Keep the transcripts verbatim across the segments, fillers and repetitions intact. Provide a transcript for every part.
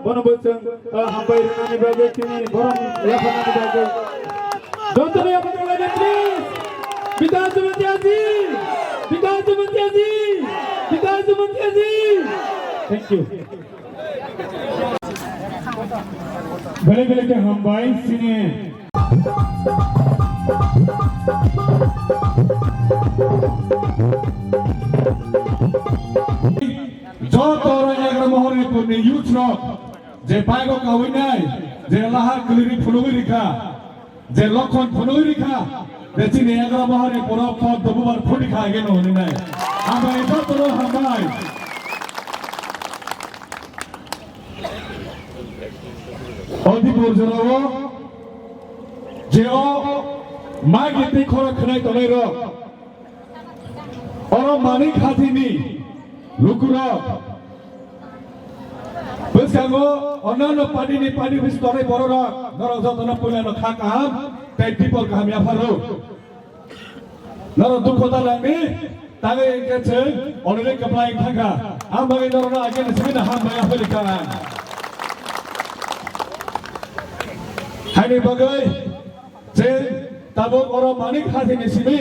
Bono bo chwng, ah, hambai rwnani bagwi, chini borom yapharnani bagwi. Jotono yapharnani bagwi, please. Bikash Jamatia ji! Bikash Jamatia ji! Bikash Jamatia ji! Thank you. Belai belai khe hambai chini. Joto oro Egra Mohornipurni youth rok je bike o kawi nai, je lahar kwlwiri phunugwi rikha, je lokhon phunugwi rikha, je chini Egra Mohornipuro pot dobubar phuti kha age no hwnwi nai. Hambai joto oro hambai. Odhipur jorao je o magi tei khorang khwnai tongnai rok, oro Manik Hathini lukurok bwskango onano party ni party office tongnai bororok norok jotono puilano kha kaham tei dipor kaham yapharo. Norok dukho da langni, tangwi hwnkhe chwng already kwplai thangkha. Ang bagwi norokno again simi no hambai apheli kha ang. Haini bagwi chwng tabuk oro Manik Hathini simi,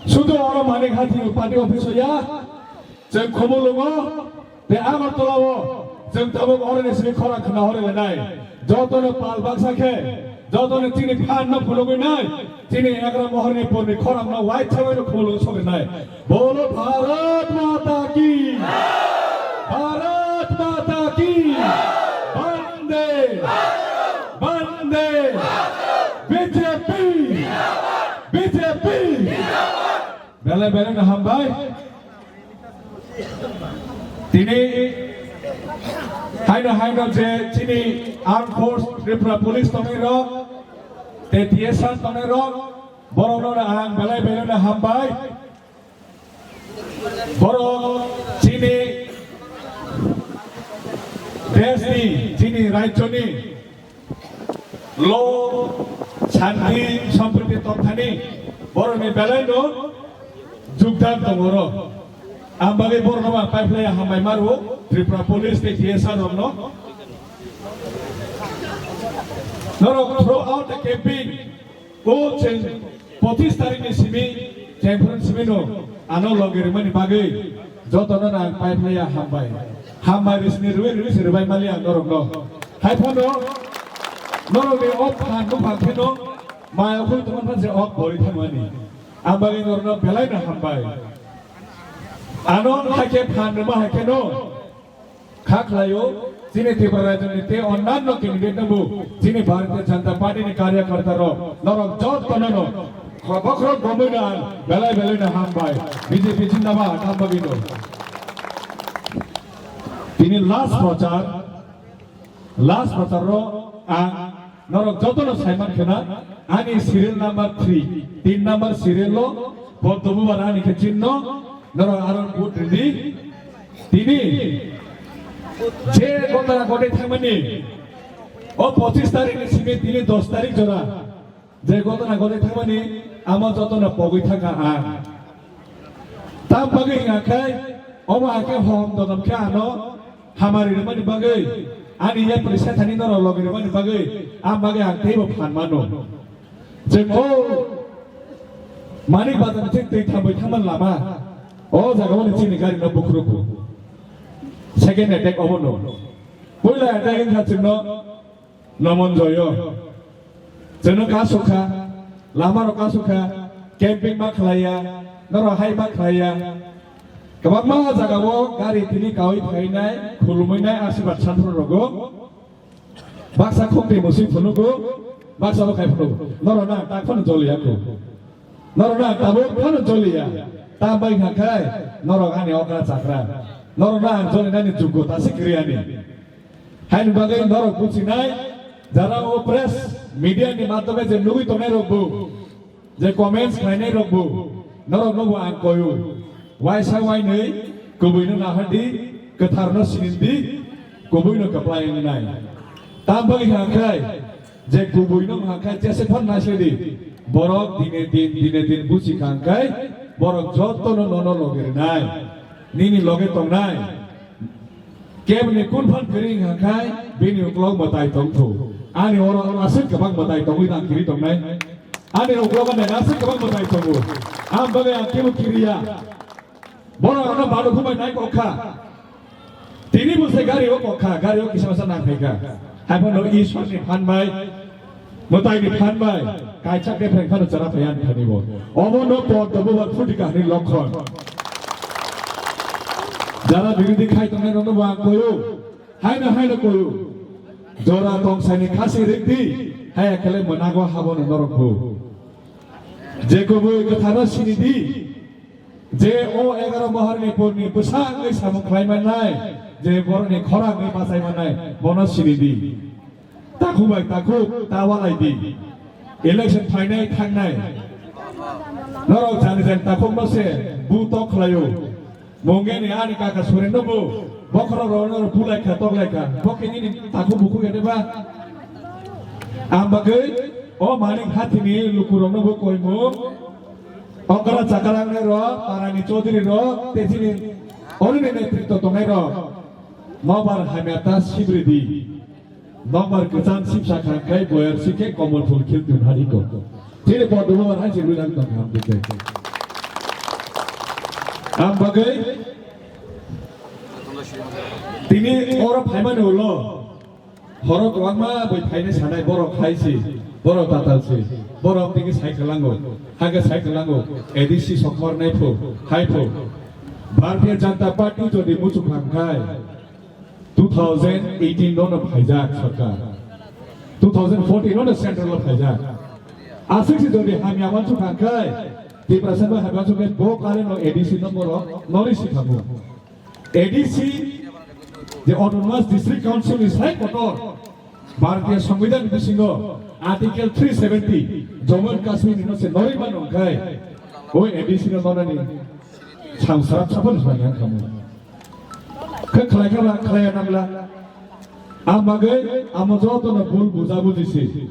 sudu oro Manik Hathini party office o ya, chwng Khumulwngo. Tei Agartala o chwng tabuk oroni simi khorang khna hori lainai. Jotono pal baksa khe, jotono chini phan no phunugwi nai, chini Egra Mohornipurni khorang no wai chawai no Khumulwng sogri nai. Bolo Bharat Mata ki! Bharat Mata ki! Bande! Bande! B J P! B J P! Belai belai no hambai. Tini haino haino je chini Armed Force Tripura Police tongnai rok, tei T S R tongnai rok, borok no ang belai belai no hambai. Borok chini desh ni, chini rajyo ni lo, shanti, sampriti tongthani borokni belai no jugdan tongo oro. Ang bagwi borokno ang paiphlaiya hambai maro, Tripura Police tei T S R rokno. Norok throughout the campaign, o cheng pochis tarikh ni simi, chengphru simi no ano logi rwmani bagwi jotono ang paiphlaiya hambai. Hambai risini rwi rwi se rwbai mali ang norokno. Hai phano norokni o phan buphang pheno maya khul tongmani phan se ok bori thangmani. Ang bagwi norokno belai no hambai. Ano hakhe phan rwma hakhe no kha khlaio, chini Tripura Rajya ni tei onnanno candidate no bo chini Bharatiya Janata Party ni karyakarta rok norok jotono no bokhorok gomwi no ang belai belai no hambai. B J P zindabad, ang bagwi no. Tini last prochar, last prochar ro ang norok jotono saiman khena ani serial number three, tin number serial lo Poddo Bubar ani khe chinno norok aro vote ridi. Tini je gotara gotwi thangmani o pochis tarikh ni simi tini dos tarikh jora je gotana gotwi thangmani amo jotono pogwi thangkha ang. Tam bagwi hwnka khe omo hakhe hom donom khe ano hamari rwmani bagwi ani yapri sethani norok logi rwmani bagwi ang bagwi ang teibo phan mano. Chwng o Manik Bazar ni twi thambai thangmani lama o jaga o chini gari no bukhrugo. Second attack obo no. Puila attack wngkha chwngno Nomonjoyo. Chwngno kasukha, lamarok kasukha, camping ma khlaiya, norok hai ma khlaiya. Kwbangma jagao gari tini kaui phainai, khulumwinai asirwad sanphru rogo. Baksa khokti musui phunugo, baksa bo khai phunugo. Norok na tak phano joliya kho. Norok na tabuk phano joliya. Ta bai kha khai, norok ani okra chakra. Norok na ang jolinani juggo ta se kwrwi ani. Haini bagwi norok buchinai, jara o press media ni madhyome je nugwi tongnai rok bo, je comments khlainai rok bo, norok no bo ang koyo. Waisa wainwi kubui no nahardi, kwthar no sinindi, kubui no kwplai wngnai. Tam bagwi kha khai, je kubui no kha khai jese phan naisedi, borok dine din, dine din buchi kha khai, borok joto no nono logi rwnai. Nini loge tongnai. Kebni kun phan kwrwi wngkha khai bini uklok mwtai tongthu. Ani oro aswk kwbang mwtai tongwi nang kiri tongnai. Ani uklok ani aswk kwbang mwtai tongo. Ang bagwi ang kebo kiriya. Borok ano badu khumai nai kok kha. Tini bo se gari o kok kha, gari o kisa masa nang phai kha. Hai phano Ishwar ni phan bai Mwtai ni phan bai kaisa khe pheng phano chara phai ani thani bo. Omo no Poddo Bubar phuti kahini lokhon. Jara birodhi khai tongnai rokno bo ang koyo. Haino haino koyo. Jora tong saini khasi rikdi. Haya kele mwnago habo no norok bo. Je kubui kwtharo sinidi. Je o egaro mohor ni purni bwsangwi samung khlai mannai. Je borokni khorang ni bachai mannai. Bono sinidi. Takhuk bai takhuk ta walai di. Election phainai thangnai. Norok jani jani takhuk no se bu tok khlaio. Mungeni ani kaka Suren no bo bokhorok rok no bulai kha tok lai kha. Bo kini ni takhuk bukhuk ede ba. Ang bagwi o Manik Hathi ni luku rok no bo koimu. Okra chakra nai rok, para ni chaudhuri rok, te chini ori ni netritw tongnai rok. Nobar hamya ta sibri di. Nokbar kwchang sipsa kha khai boyar sikhe komol phul khil tun hari ko. Tini Poddo Bubar hai se rwi lang tong ham tike. Ang bagwi tini oro phaimani ulo horo kwbangma boi phainai sanai borok hai se, borok tatal se, borok tini sai kwlango, hake sai kwlango, A D C sokmor nai phu, hai phu. Bharatiya Janata Party jodi muchuk kha khai, Two thousand eighteen no no phaijak sarkar. Two thousand fourteen no no central o phaijak. Aswk si jodi hamya wansuk kha khai, Tiprasa bai hamya wansuk khai bo kare no A D C no boro nori si khamu. A D C je Autonomous District Council ni sai kotor Bharatiya Songbidan ni bisingo Article three seventy Jammu and Kashmir ni no se nori mano khai. O A D C no nonani Samsarap sapan swangyang khamu. Khe khlai kha ba khlai ya nangla. Ang bagwi amo joto no bul buja buji si.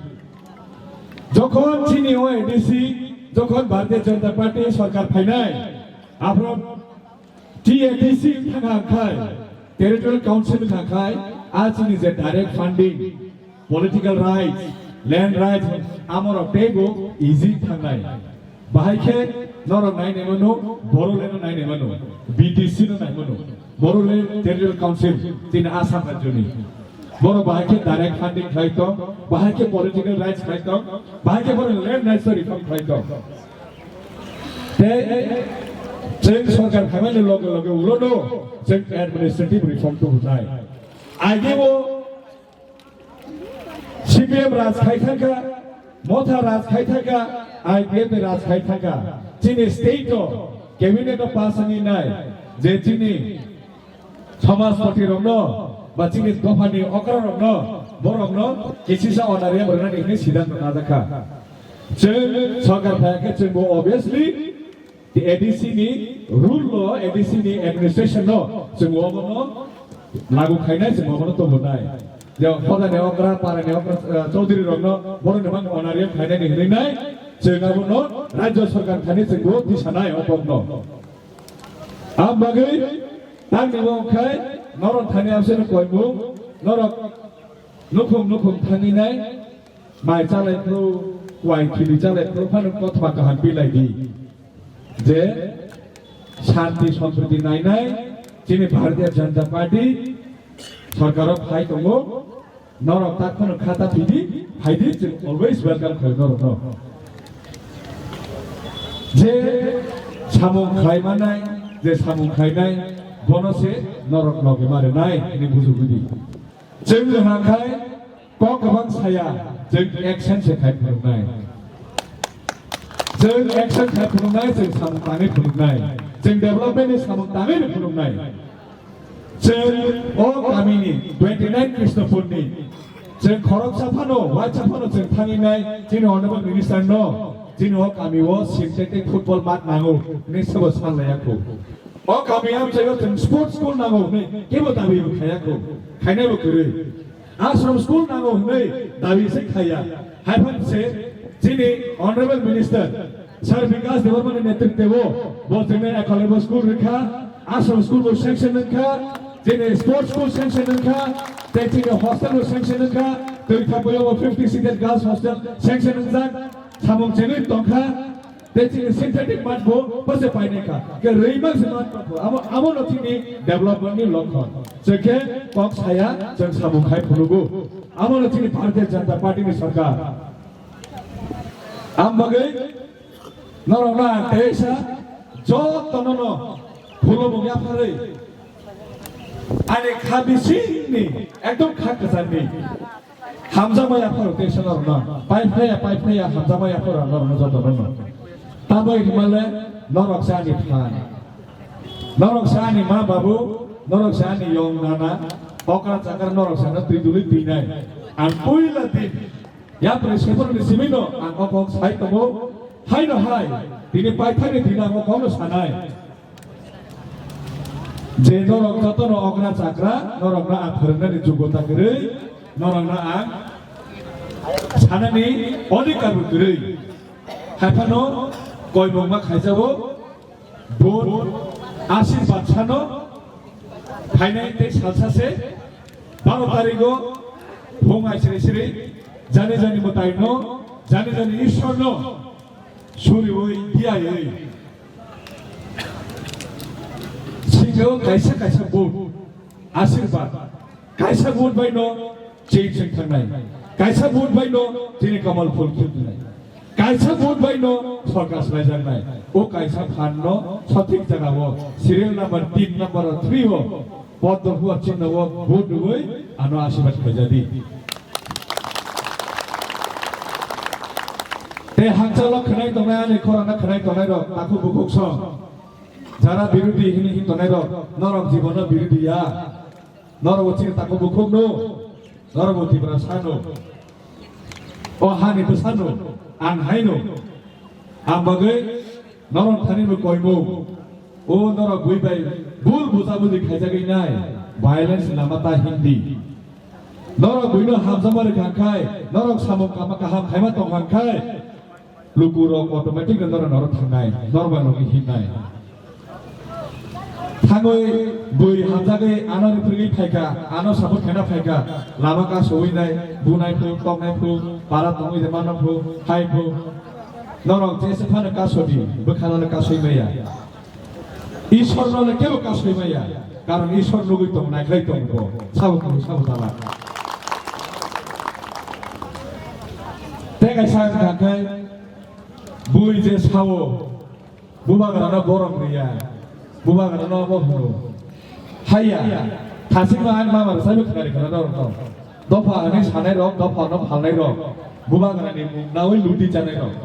Jokhon chini o A D C, jokhon Bharatiya Janata Party sarkar phainai, aphro T A D C thangkha khai, Territorial Council thangkha khai, a chini je direct funding, political rights, land rights, amorok teibo easy thangnai. Bahai khe norok nainai mano, Bodoland no nainai mano, B T C no nai mano, Bodoland Territorial Council chini Assam rajyoni. Borok bahai khe direct funding khlai tong, bahai khe political rights khlai tong, bahai khe borok land rights no reform khlai tong. Tei chwng sorkar phaimani loge loge ulono chwng administrative reform tubunai. Ageo C P M raj khai thangkha, Motha raj khai thangkha, I P F ni raj khai thangkha. Chini state o cabinet o pass wngwi nai je chini Samajpati rokno ba chini dophani okra rokno, borokno kisisa honorarium rwnani hwnwi siddhanto najakha. Chwng sorkar phai khe chwngbo obviously A D C ni rule lo, A D C ni administration no chwng obono lagu khainai, chwng obono tubunai. Je hodani okra, parani okra, eh, chaudhuri rokno borokni mang honorarium khainani hwnwi nai, chwng abono rajya sorkar thani chwngbo tisanai o kokno. Am bagwi tangni bo khai norok thani abseno koimung, norok nukhung nukhung thanginai, mai chalai phru, kuai khili chalai phru phano kothoma kaham bilai di. Je shanti sampriti nainai, chini Bharatiya Janata Party sorkaro phai tongo, Norok tak phano khata thidi, phaidi, chwng always welcome khlai norokno. Je samung khlai manai, je samung khlainai, bono se norok logi mare nai, hini buju budi. Chwng wngkha khai kok kwbang saya, chwng action se khai phunuknai. Chwng action khai phunuknai, chwng samung tangwi phunuknai. Chwng development ni samung tangwi phunuknai. Chwng o kamini twenty nine Krishnapurni chwng khoroksa phano, waisa phano chwng thanginai chini Honorable Minister no, chini o kami o synthetic football mat nango hwnwi sabo sanlaiya kho. O kami amchaio chwng sports school nango hwnwi kebo dabi bo khaiya kho, khainaibo kwrwi. Ashram school nango hwnwi dabi se khaiya. Haiphan se chini Honorable Minister Sir Bikash Debbarma ni netritwo bo chwngno Eklavya school rwkha, Ashram school bo sanction wngkha, chini sports school sanction wngkha, tei chini hostel bo sanction wngkha, twi thapwi o fifty seated girls hostel sanction wngjak, samung chengwi tongkha, tei chini synthetic mat bo bose painai kha. Ke rwi mak se mat bo abo, abo no chini development ni lokhon. Chwng khe kok saya, chwng samung khai phunugo. Abo no chini Bharatiya Janata Party ni sarkar. Am bagwi norokno ang teisa jotono no khulumung yapharwi ani kha bisingni ekdom kha kwcharni hamjakma yapharo teisa norokno paiphlaiya, paiphlaiya hamjakma yapharo norokno jotono no. Tamo himale norok se ani phan, norok se ani ma babu, norok se ani yong nana, okra chakra norok se ano twi dului twinai. Ang puila din Yapri sephorni simino ang o kok sai tongo, haino hai, tini paithakni dino ang o kokno sanai. Je norok jotono okra chakra, norokno ang phwrwngnani jogota kwrwi, norokno ang sanani odhikar bo kwrwi. Haiphano koimungma khaijago, Bun Ashirbad sano phainai tei salsa se baro tarigo phung aisiri siri jani jani mwtaino, jani jani Ishwarno suriwi diyawi singao kaisa kaisa bun Ashirbad. Kaisa vote bai no change wng thangnai. Kaisa vote bai no chini Kamal phul khibnai. Kaisa vote bai no sorkar slaijaknai. O kaisa phan no sothik jaga o serial number tin number o three o Poddo Hua chinno o vote rwui ano ashirbad khaijadi. Tei hangchalo khwnai tongnai ani khorang no khwnai tongnai rok takhuk bukhuk song. Jara birodhi hini hin tongnai rok norok jibono birodhi ya. Norok bo chini takhuk bukhuk no, norok bo Tiprasa no. O hani bwsa no, ang hai no. Ang bagwi norok thani bo koimung. O norok bui bai bul buja buji khaijagwi nai, violence lama ta hindi. Norok bui no hamjakma rwkha khai, norok samung kama kaham khaima tongkha khai, luku rok automatic no norok norok thangnai, norok bai logi hinnai. Thangwi bui hamjagwi ano riphrigwi phaikha, ano support khaina phaikha, lama kasowi nai, bunai phu, toknai phu, para tongwi je mano phu, hai phu. Norok jesa phano kasodi, bwkhano kasoi maya. Ishwar no le kebo kasoi maya, karon Ishwar nugwi tong, naikhlai tong bo, sabo tong, sabo tala. Tei kaisa wngkha khe, bui je sao, Bubagrano borom riya. Bubagrano obo hwno. Haiya. Thasingno ang mama rwsaibo khwnari khwna norokno. Dopha hwnwi sanairok, dophano phalnairok. Bubagrani mung naui luti chanairok.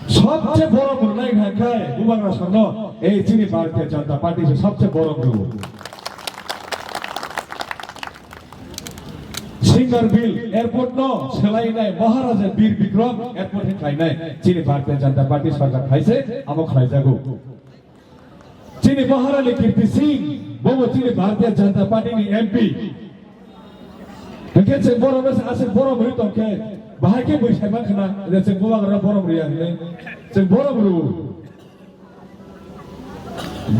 Sobse borom rwnai hwnkhai Bubagra songno, ei chini Bharatiya Janata Party se sobse borom rwo. Singarbil airport no selainai Maharaja Bir Bikram airport hin khlainai chini Bharatiya Janata Party sarkar khaise amo khlaijago. Chini Maharani Kirti Singh bobo chini Bharatiya Janata Party ni M P. Hwnkhe chwng borom no aswk borom rwi tongkhe bahai khe bui saiman khna je chwng Bubagrano borom riya hwnwi chwng borom rwo.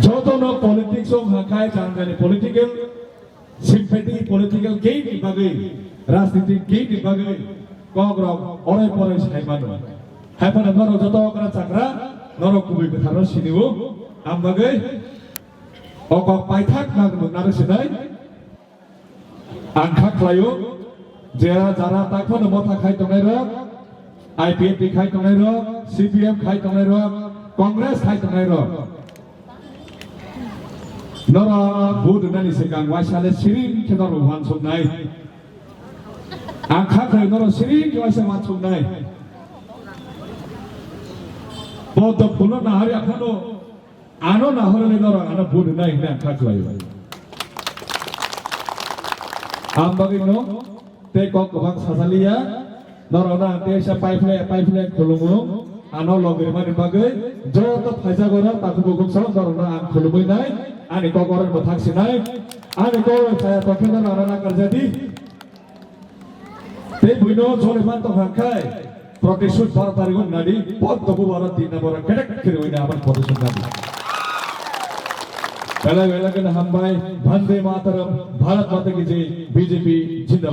Jotono politics o hwnkhai jani jani political sympathy, political gain ni bagwi, rajnitik gain ni bagwi kok rok orai porai sai mano. Hai phano norok joto okra chakra, norok kubui kwtharno sinio, am bagwi o kok paithak nang nang sinai. Ang kha khlaio, jera jara tak phano motha khai tongnai rok, I P F T khai tongnai rok, C P M khai tongnai rok, Congress khai tongnai rok. Norok vote rwnani swkang waisa le siring khe norok uansuknai. Ang kha khlaio norok siring khe waisa uansuknai. Poddo phulo nahari aphano ano nahorani norok ano vote rwnai hwnwi ang kha khlaio. Ang bagwi no tei kok kwbang sajaliya, norokno ang teisa paiphlai paiphlai khulumo, ano logrimani bagwi joto phaijak oro takhuk bukhuk song norokno ang khulumwi nai, ani kok oro mwthang sinai, ani kok oro chaya tongkhe norok ano nakarjadi. Tei buino jole man tongkha khai, protesut bar tarigo nadi, poddo bubaro tin nabora kedek kiriwina aban protesut nadi. Belai belai kena hambai, Bhante Mataram, Bharat Mata ki jai, B J P Jindabad.